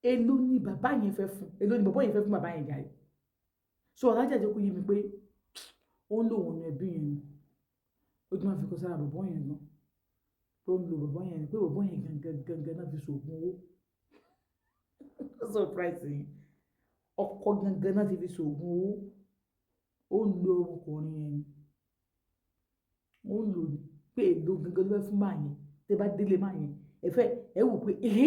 Èló ni bàbá yẹn fẹ́ fún? Èló ni bàbá yẹn fẹ́ fún bàbá yẹn jàre? So alájà jẹ́ kó yé mi pé ó ń lò wọ́n ní ẹbí yẹn ni. Ó tún máa fi kọ sára bàbá yẹn gan. Pé ó ń lo bàbá yẹn ni, pé bàbá yẹn gangan gangan náà fi ṣògùn owó. Ó surprise yín. Ọkọ gangan náà ti fi ṣògùn owó. Ó ń lo ọmọkùnrin yẹn ni. Ó ń lò ní pé èló gangan ló fẹ́ fún màmá yẹn. Tí ẹ bá délé màmá yẹn, ẹ fẹ́, ẹ wò pé, "Ehé!"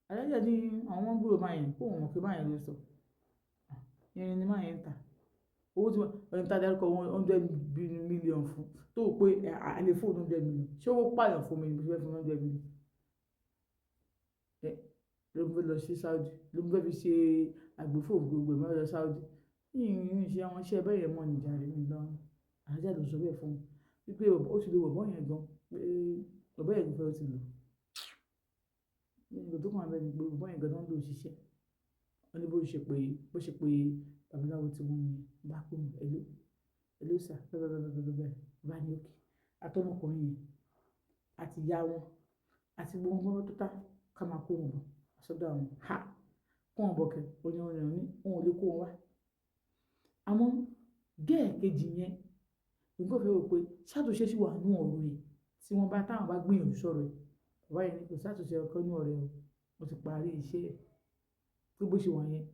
Alájà ní àwọn ń gbúrò màmá yẹn, pé òun mọ̀ pé màmá yẹn ló sọ. Irin ni màmá yẹn ń tà. Owó tí ẹni tí a dárúkọ 100 million fún, tó wò pé a lè fún 100 million. Ṣé owó pààyàn fún mi ni mo fẹ́ fún 100 million? Ẹ ló ń fẹ́ lọ sí Saudi, ló ń fẹ́ fi ṣe àgbéfò gbogbo ẹ̀ máa lọ Saudi. Yìnyín ṣe àwọn iṣẹ́ bẹ́ẹ̀ yẹn mọ́ ní jàre mi lọ. Alájà ló sọ bẹ́ẹ̀ fún mi. Wípé ó ti lo bàbá yẹn gan, pé bàbá yẹn fẹ́ ó ti lò. Nǹkan tó kàn wá bẹ́ẹ̀ ni pé bàbá yẹn gan náà ń lò ṣiṣẹ́. Wọ́n ní bó ṣe pé babaláwo tí wọ́n ní bá pè mí, "Hello, hello sir," bẹ́ẹ̀ bẹ́ẹ̀ bẹ́ẹ̀ bẹ́ẹ̀ bẹ́ẹ̀. Bá ní okay. Àtọmọkùnrin yẹn àti ìyá wọn àti gbogbo wọn tó ká máa kó wọn bọ̀ sọ́dọ̀ àwọn. Ha! Kó wọn bọ̀ kẹ́, ó ní wọ́n ní òun ò lè kó wọn wá. Àmọ́ girl kejì yẹn, òun kàn fẹ́ wò pé ṣàtúnṣe sì wà nínú ọ̀rọ̀ ẹ̀ tí wọ́n bá táwọn bá gbìyànjú sọ̀rọ̀ ẹ̀. Bàbá yẹn ní kò ṣàtúnṣe ọkọ nínú ọ̀rẹ́ o. Wọ́n ti parí iṣẹ́ ẹ̀. Pé bó ṣe wà yẹn,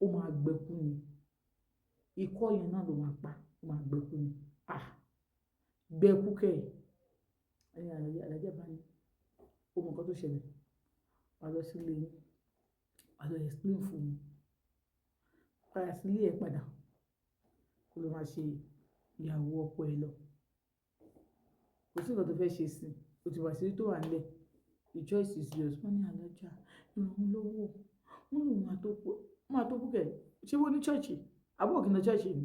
ó máa gbẹ kú ni. Ikọ́ yẹn náà ló máa pa, ó máa gbẹ kú ni. Ah! Gbẹ kú kẹ̀. Ẹni alájà bá ní, ó mọ nǹkan tó ṣẹlẹ̀. Wà lọ sí ilé yín, wà lọ explain fún wọn. Padà sí ilé ẹ padà. Kó lọ máa ṣe ìyàwó ọkọ ẹ lọ. Kò sí nǹkan tó fẹ́ ṣe sí i. O ti wà sí tó wà nílẹ̀. The choice is yours. Wọ́n ní alájà, ìrànwọ́ lọ́wọ́. Wọ́n lòun máa tó kú kẹ̀. Ṣé wọ́n ní church? Àbí ò kí ń lọ church ni?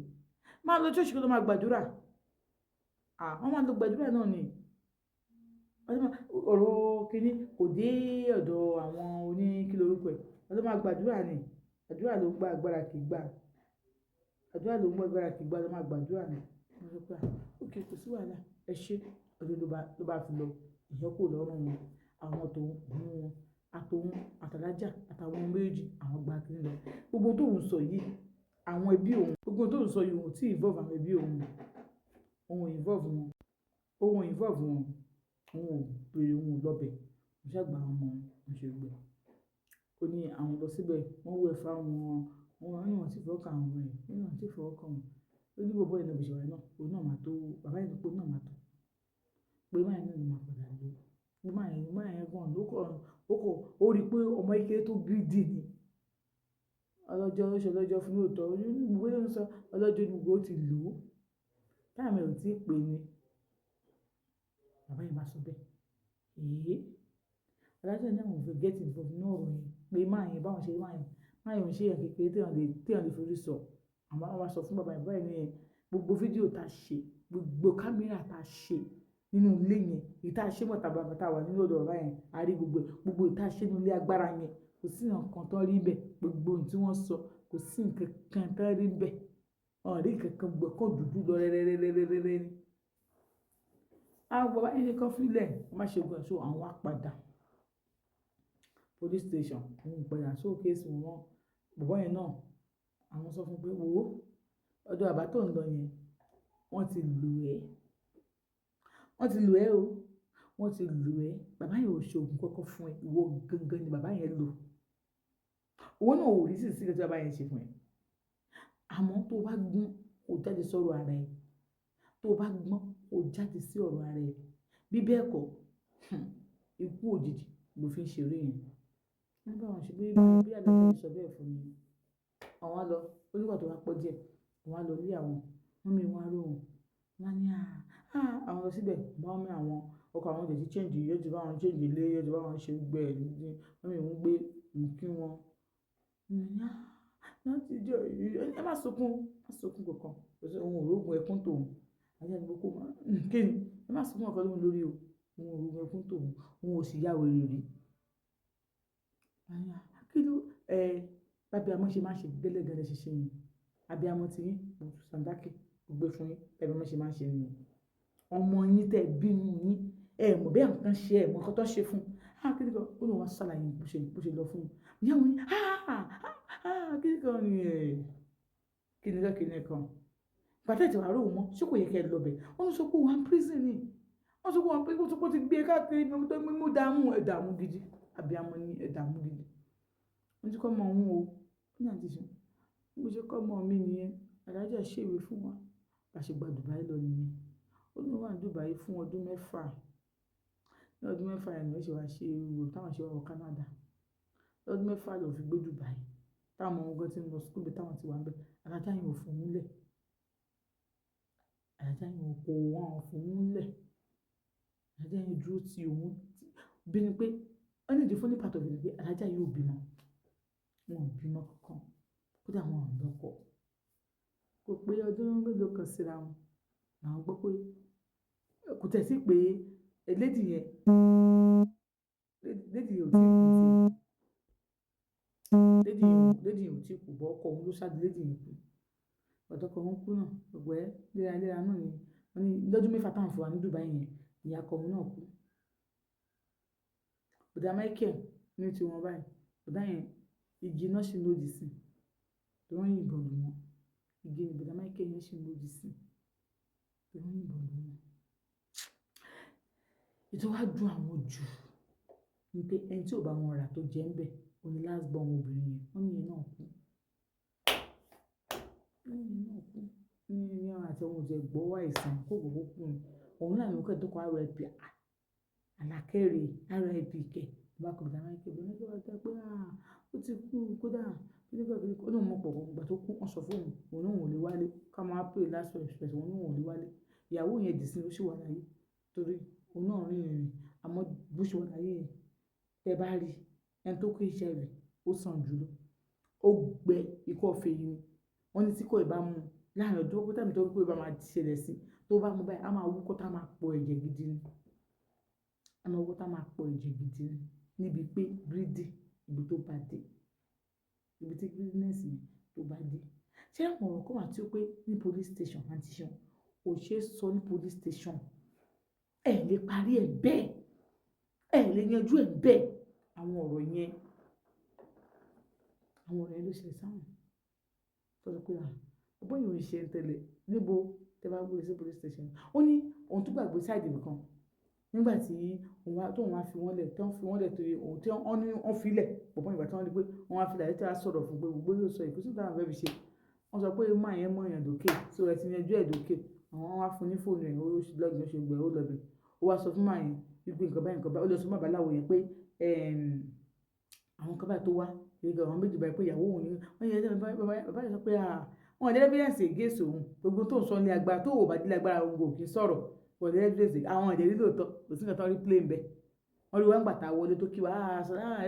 Máa lọ church kó lọ máa gbàdúrà. Ah, wọ́n máa lọ gbàdúrà náà ni. Ọ̀rọ̀ kíní kò dé ọ̀dọ̀ àwọn oní kí lorúkọ ẹ̀. Wọ́n ló máa gbàdúrà ni. Àdúrà ló ń gba agbára kì í gbà. Àdúrà ló ń gba agbára kì í gbà, ló máa gbàdúrà ni. Wọ́n sọ pé, "Okay, kò sí wàhálà. Ẹ ṣé." Ọdún ló bá fi lọ. Ìyẹn kúrò lọ́rùn wọn. Àwọn tó ń mú wọn, àtòun, àtàlájà, àtàwọn méjì, àwọn gba kíní lọ. Gbogbo tó ń sọ yìí, àwọn ẹbí òun, gbogbo tó ń sọ yìí òun ò tí involve àwọn ẹbí òun. Òun ò involve wọn. Òun ò involve wọn. Òun ò béèrè, òun ò lọ bẹ̀. Òun ṣà gba àwọn ọmọ òun, òun ṣe gbogbo ẹ̀. Ó ní àwọn lọ síbẹ̀, wọ́n wẹ̀ fún àwọn, wọ́n ní wọ́n sì fọwọ́ kan àwọn ẹ̀, wọ́n ní wọ́n sì fọwọ́ kan wọn. Ó ní bọ̀bọ́ yẹn náà bó ṣe wà náà, òun náà máa tó, bàbá yẹn sọ pé òun náà máa tó. Pé man yẹn náà ló máa padà lò. Pé man yẹn gan ló kọ́, ó kọ́, ó rí pé ọmọ kékeré tó greedy ni. Ọlọ́jọ́ ó ṣe ọlọ́jọ́ fún lóòótọ́. Ó ní gbogbo ló ń sọ ọlọ́jọ́ ní gbogbo ó ti lò ó. Time ẹ̀ ò tí ì pé ni. Bàbá yẹn bá sọ bẹ́ẹ̀. Èé! Alájà ní àwọn ò fẹ́ get involved nínú ọ̀rọ̀ yẹn. Pé man yẹn báwọn ṣe rí man yẹn ò ṣe èèyàn kékeré tí èèyàn lè forí sọ. Àmọ́ wọ́n wá sọ fún bàbá yẹn, bàbá yẹn ní gbogbo fídíò tá ṣe, gbogbo camera tá ṣe nínú ilé yẹn, èyí tá ṣe mọ́ tá wà nínú ọ̀dọ̀ bàbá yẹn, a rí gbogbo ẹ̀. Gbogbo èyí tá ṣe nínú ilé agbára yẹn, kò sí nǹkan tó rí bẹ́ẹ̀. Gbogbo ohun tí wọ́n sọ, kò sí nǹkan kan tó rí bẹ́ẹ̀. Wọn ò rí nǹkan kan, gbogbo ẹ̀ kan dúdú lọ rẹ́rẹ́rẹ́rẹ́rẹ́ ni. Àwọn bàbá yẹn ní kí wọ́n fi lẹ̀, wọ́n má ṣe gbogbo ẹ̀. So àwọn wá padà police station. Òun padà so case wọn. Bọ̀bọ́ yẹn náà, àwọn sọ fún pé, "Wò ó, ọ̀dọ̀ bàbá tó ń lọ yẹn, wọ́n ti lù ẹ́. Wọ́n ti lù ẹ́ o. Wọ́n ti lù ẹ́. Bàbá yẹn ò ṣe òògùn kankan fún ẹ. Ìwọ gangan ni bàbá yẹn lò. Ìwọ náà ò rí sí sí nǹkan tí bàbá yẹn ṣe fún ẹ. Àmọ́ tó bá gbọ́n, kó jáde sọ̀rọ̀ ara ẹ. Tó bá gbọ́n, kó jáde sí ọ̀rọ̀ ara ẹ. Bí bẹ́ẹ̀ kọ́, ikú òjijì ló fi ń ṣeré yẹn." Wọ́n bá wọn ṣe bí alájà ṣe sọ bẹ́ẹ̀ fún mi. Àwọn á lọ, ó nígbà tó wá pẹ́ díẹ̀, àwọn á lọ ilé àwọn, mummy wọn á rí òun. Wọ́n á ní, "À, àwọn lọ síbẹ̀." Bá mummy àwọn, ọkọ àwọn tẹ̀ tí change, yóò ti bá wọn change ilé, yóò ti bá wọn ṣe gbogbo ẹ̀. Mummy òun gbé, òun kí wọn. Mummy ní, "À, láti ìjọ yìí, ẹ má sunkún, má sunkún kankan." Kò sí òun ò rógun ẹkún tòun. Alájà ní kó má, kí ni? Ẹ má sunkún kankan lóhun lórí o. Òun ò rógun ẹkún tòun. Òun ò sì yá wèrè rí. Kí ló, ẹ, bí abiyamọ ṣe máa ń ṣe gẹ́lẹ́ gẹ́lẹ́ ṣe ṣe yẹn. Abiyamọ tí yín, mo tún sàndákì, mo gbé fún yín. Bí abiyamọ ṣe máa ń ṣe nìyẹn. Ọmọ yín tẹ bínú yín, ẹ mọ̀ bí nǹkan ṣe, ẹ mọ̀ nǹkan tó ṣe fún un. Ah, kí ni kan? Ó lóun wá ṣàlàyé bó ṣe lọ fún un. Ìyá òun ní, ah, ah, kí ni kan ni ẹ̀? Kí ni kan, kí ni kan? Bàtà tí wàá rò mọ́, ṣé kò yẹ kí ẹ lọ bẹ̀? Wọ́n sọ pé wọ́n prison ni. Wọ́n sọ pé wọ́n prison, wọ́n sọ pé ó ti gbé káàkiri tó mú dààmú, ẹ̀ dààmú gidi. Abiyamọ ni, ẹ̀ dààmú gidi. Wọ́n ti kọ́ ọmọ òun o. Ó ní, àǹtí ṣe. Mo ṣe kọ́ ọmọ mi nìyẹn. Alhaja ṣèwé fún wa. Bá ṣe gba Dubai lọ nìyẹn. Ó ní òun wà ní Dubai fún ọdún 6. Ní ọdún 6 yẹn ni wọ́n ṣe wá ṣe ìwé táwọn ṣe wá wọ Canada. Lọ́dún 6 ló fi gbé Dubai. Táwọn ọmọ ogun tí ń lọ school bí táwọn ti wà níbẹ̀. Alhaja yẹn ò fún un lẹ̀. Alhaja yẹn kò wọ́n fún un lẹ̀. Alhaja yẹn dúró ti òun bí ní pé, ó ní the funny part of it ni pé Alhaja yóò bímọ. Wọn ò bímọ kankan. Kódà wọn ò lọ́kọ. Kò pé ọdún mélòó kan síra wọn. Làwọn gbọ́ pé kò tẹ̀ sí pé lady yẹn, lady yẹn ò tí kú sí. Lady yẹn ò tí kú, but ọkọ òun ló ṣáájú lady yẹn kú. Ìgbà tí ọkọ òun kú náà, gbogbo ẹ léra léra náà ni. Wọ́n ní lọ́dún 6 táwọn fi wà ní Dubai yẹn, ìyá ọkọ òun náà kú. Bọ̀dá Michael ní tí wọ́n báyìí. Bọ̀dá yẹn, igi náà sì ń lòdì sí. Tí wọ́n yìnbọn lù wọ́n. Igi ni bọ̀dá Michael yẹn sì ń lòdì sí. Tí wọ́n yìnbọn lù wọ́n. Èyí tó wá dùn àwọn jù ní pé ẹni tí ò bá wọn rà tó jẹ́ ń bẹ̀, òun ni last born obìnrin yẹn. Wọ́n ní ìyẹn náà kú. Wọ́n ní ìyẹn náà kú. Ní ní àti òun ò jẹ́ gbọ́ àìsàn kó gbogbo kú ni. Òun náà ló kẹ́ tó kọ RIP. Àlàkẹ́ rè RIP kẹ̀. Bá kọ bọ̀dá Michael, bọ̀dá Michael wá dá pé, ah, ó ti kú kódà. Kíni kan kíni kan. Ó ní òun mọ̀ pọ̀ ìgbà tó kú, wọ́n sọ fún òun, òun náà ò lè wálé. Ká máa pray last respect, òun náà ò lè wálé. Ìyàwó yẹn dì sí ó sì wà láyé. Torí òun náà rìn ìrìn. Àmọ́ bó ṣe wà láyé yẹn, tẹ bá rí ẹni tó kó HIV, ó sàn jù lọ. Ó gbẹ ikọ́ fèyí ni. Wọ́n ní tí kò ì bá mú láàárín ọdún pé time tó kó bá máa ṣẹlẹ̀ sí, tó bá mú báyìí, a máa wúkọ́ tá máa pọ ẹ̀jẹ̀ gidi ni. A máa wúkọ́ tá máa pọ ẹ̀jẹ̀ gidi ni. Níbi pé greedy, ibi tó bá dé. Ibi tí greediness yẹn tó bá dé. Ṣé àwọn ọ̀rọ̀ kan wà tí ó pé ní police station, àǹtí Ṣeun, kò ṣe é sọ ní police station. Ẹ lè parí ẹ̀ bẹ́ẹ̀. Ẹ lè yanjú ẹ̀ bẹ́ẹ̀. Àwọn ọ̀rọ̀ yẹn, àwọn ọ̀rọ̀ yẹn ló ṣẹlẹ̀ sáwọn. Tó sọ pé, ah, ọ̀bọ yìí ò ń ṣe ń tẹ́lẹ̀. Níbo tẹ bá gbé sí police station. Ó ní òun tún gbàgbé side ibì kan. Nígbà tí òun wá, tó òun wá fi wọ́n lẹ̀, tí wọ́n fi wọ́n lẹ̀ torí òun tí wọ́n ní wọ́n fi lẹ̀. Bọ̀bọ́ ìgbà tí wọ́n rí pé wọ́n wá fi lẹ̀, tí wọ́n sọ̀rọ̀ fún pé gbogbo yóò sọ ìkósí tí àwọn fẹ́ fi ṣe. Wọ́n sọ pé man yẹn mọ̀ èèyàn dókè. So ẹ ti yanjú ẹ̀ dókè. Àwọn wá fún un ní fóònù ẹ̀, ó login, ó ṣe gbogbo ẹ̀, ó lọ bẹ̀. Ó wá sọ fún man yẹn wípé nǹkan báyìí, nǹkan báyìí. Ó lọ sọ fún babaláwo yẹn pé, àwọn nǹkan báyìí tó wá, ìgbà àwọn méjì báyìí pé ìyàwó òun ní. Wọ́n yẹ bàbá yẹn sọ pé, ah, wọ́n ní evidence against òun. Gbogbo tó ń sọ ní agbára tó ò bá dé lágbára òun kò kí ń sọ̀rọ̀. Kò ní evidence. Àwọn ìdérí lóòótọ́, kò sí nǹkan tó rí play ń bẹ. Wọ́n rí wa ń gbà tá wọlé tó kí wa, ah, sọ, ah,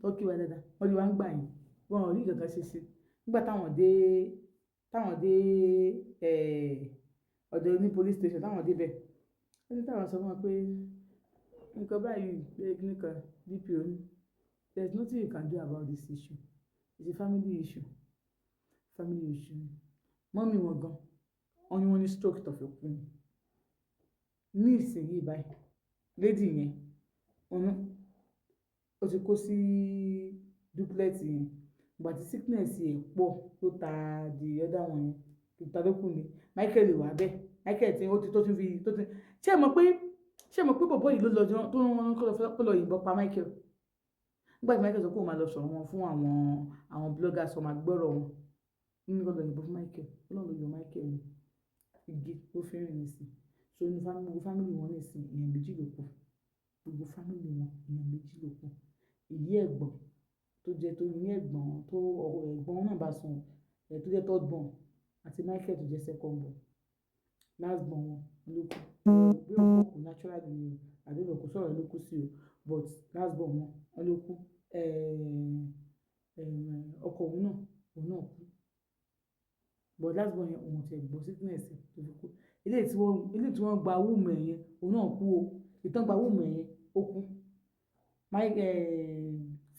tó kí wa dáadáa. Wọ́n rí wa ń gbà yín. Wọn ò rí nǹkan kan ṣe sí. Nígbà táwọn dé, ọ̀dọ̀ ní police station, táwọn dé bẹ̀. Wọ́n ní táwọn sọ fún wọn pé nǹkan báyìí pé kíní kan DPO ní. There is nothing you can do about this issue. It's a family issue. Family issue. Mummy wọn gan, wọ́n ní wọ́n ní stroke tó fi kú ni. Ní ìsinyìí báyìí, lady yẹn, òun ó ti kó sí duplex yẹn. Ìgbà tí sickness ẹ̀ pọ̀ tó ta the other one yẹn, ta ló kù ni. Michael wà bẹ́ẹ̀. Michael tí ó ti tó ti fi tó ti. Ṣé ẹ mọ̀ pé bọ̀bọ́ yìí ló lọ tó ń kó lọ yìnbọn pa Michael? Nígbà tí Michael sọ pé òun máa lọ sọ̀rọ̀ wọn fún àwọn bloggers, wọ́n máa gbọ́rọ̀ wọn. Ní kó lọ yìnbọn fún Michael. Ọlọ́run ló yọ Michael ní. Igi ló fi ń rìn nísìn. So inú family, gbogbo family wọn nísìn, èèyàn méjì ló kù. Gbogbo family wọn, èèyàn méjì ló kù. Ìyá ẹ̀gbọ́n tó jẹ́ tó ní ẹ̀gbọ́n tó ẹ̀gbọ́n náà bá sùn, ẹ̀ tó jẹ́ third born àti Michael tó jẹ́ second born. Last born wọn ló kù. Bí òun kò kú naturally ni o, àbí kò sọ̀rọ̀ ló kú sí o, but last born wọn ló kú. Ọkọ òun náà kú. But last born yẹn òun ò tiẹ̀ gbọ́ sickness ẹ̀ tó fi kú. Eléyìí tí wọ́n gba womb ẹ̀ yẹn, òun náà kú o. Ìtàn gba womb ẹ̀ yẹn, ó kú.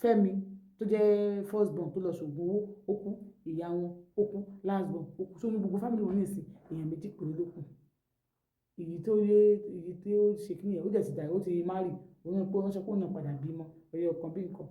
Fẹ́mi tó jẹ́ first born tó lọ ṣògùn owó, ó kú. Ìyá wọn, ó kú. Last born, ó kú. So ní gbogbo family wọn nísìnyí, èèyàn méjì péré ló kù. Èyí tó yé, èyí tí ó ṣe kíni yẹn, ó dẹ̀ ti dàgbà, ó ti marry. Òun náà pé wọ́n sọ pé òun náà padà bímọ ẹyọ kan bí nǹkan.